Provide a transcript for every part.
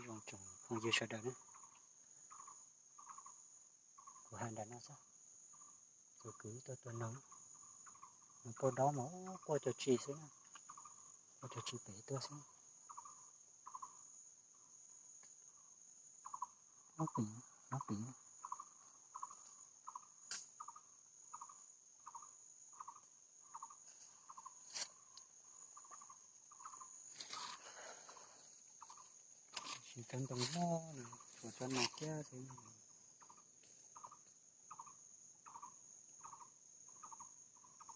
Zoo tsoom phooj ywg sawv daws na, kuv hais nram no xwb, kuv kwv tuaj tua noog, nws poj daub mas quaj cov tsis xwb na, quaj cov tsis pem tuaj xwb. Ob pim, ob pim. Tsis tau ntoo loj na, tsuas tso no kiag xwb.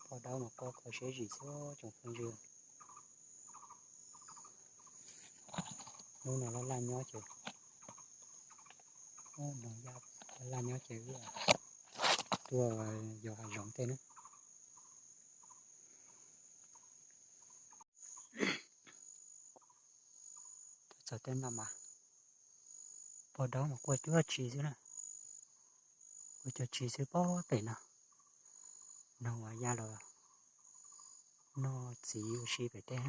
Poj daub mas quaj kho siab zim xwb tsoom phooj ywg. Hnub no laj laj nyob ces, hnub no laj laj nyob ces wb tuaj yos hav zoov tej na. Tuaj txog tej no mas poj daub mas quaj cuag tsis xwb na, quaj cuag tsis xwb pob pem no. Noog uas ya los noj txiv ua si pem teb.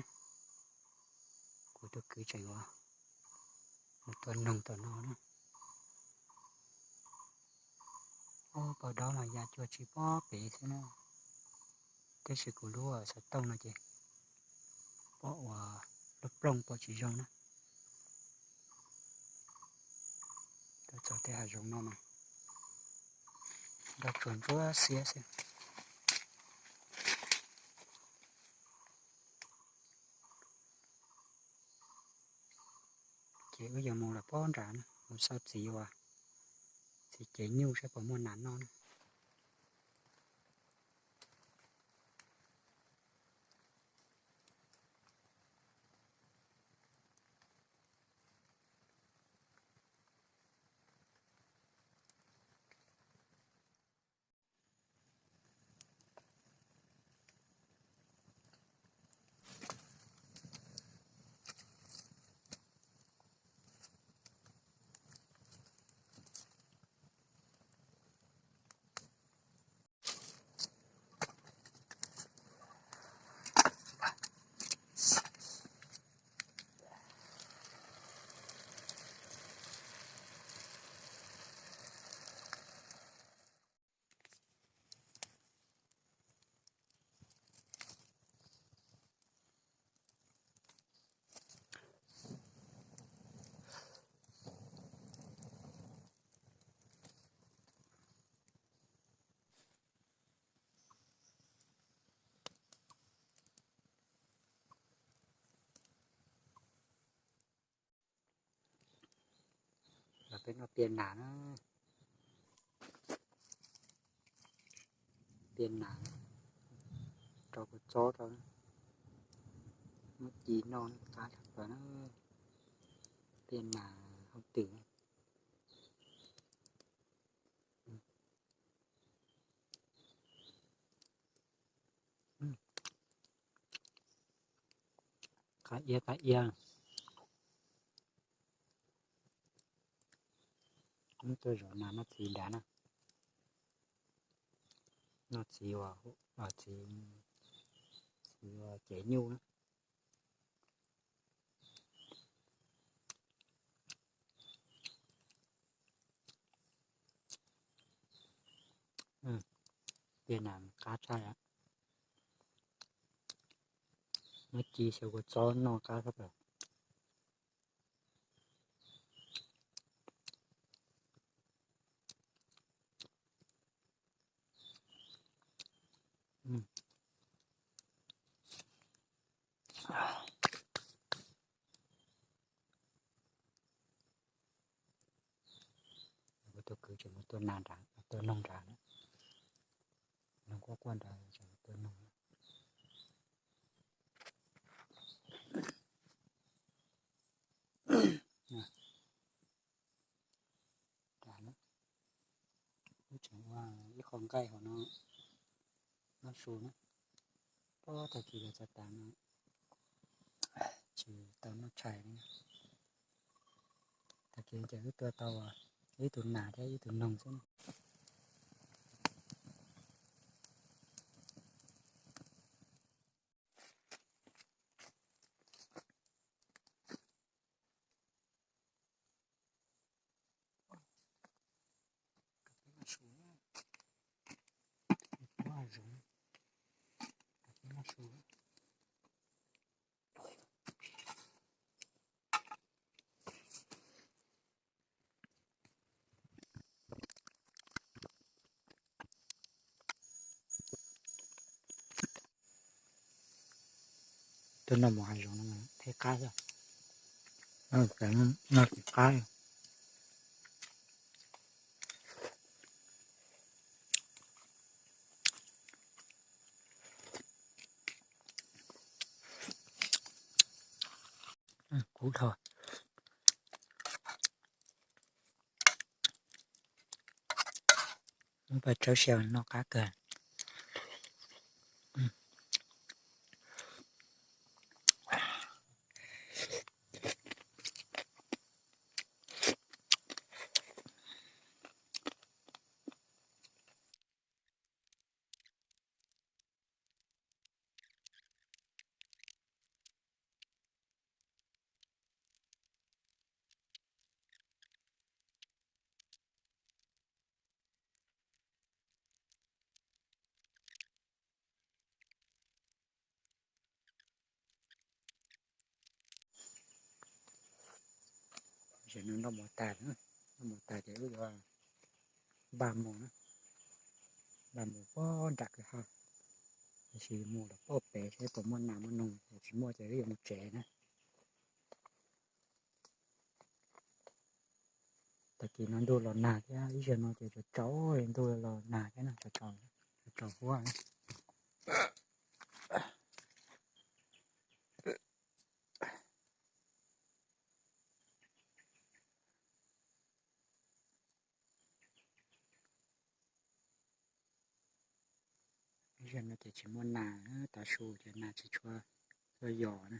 Kuv tus kwv tseem ua mus tua noog tom no na. Ob poj daub mas ya cuag tsis pob pem xwb na. Tab sis kuv lub xov tooj no ces pom ua lub plooj pom tsis zoo na. Tuaj txog tej hav zoov no mas nroj tsuag ntsuab xiab xwb. Ces wb yuav mus los pob nram na, mus xauj txiv uas txiv cev nyuj saib puas muaj nas noj na. Los peb noj piaj nas na. Piaj nas rau kua txob rau, muab ci noj qab tshaj plaws na. Piaj nas hauj twm. Qab iab qab iab. Wb tuaj zov nas noj txiv nrad na. Noj txiv uas, txiv, txiv uas cev nyuj na. Piaj nas qab tshaj, muab ci xyaw kua txob noj qab tshaj plaws. Kuv tus kwv tseem mus tua nas nrad, tua noog nrad na. Noog quaj quaj nrad tseem mus tua noog. Wb tseem ua ib qho nqaij hauv no, noj su na. Pob tag kis los txog tas no tsis tau noj tshais li. Tag kis ces wb tua tau ib tug nas thiab ib tug noog xwb. Tuaj noj mov hav zoov no thiab qab xwb. Noj tsis qab. Kub dhau. Muab paj tsawb sia noj qab kawg. Tam sim no noj mov tas, noj mov tas ces wb yuav npaj mus na, npaj mus puag nram kwj ha, tab sis mus los puag pem seb puas muaj nas muaj noog, yog tsis muaj ces wb yuav mus tsev na. Tag kis no ntuj los nag thiab, ib zaug no ces tsaus tsaus ntuj los nag thiab na, tsaus tsaus, tsaus tsaus huab. Ib zaug no ces tsis muaj nas, tav su ces nas tsis tshua, tshua yos na.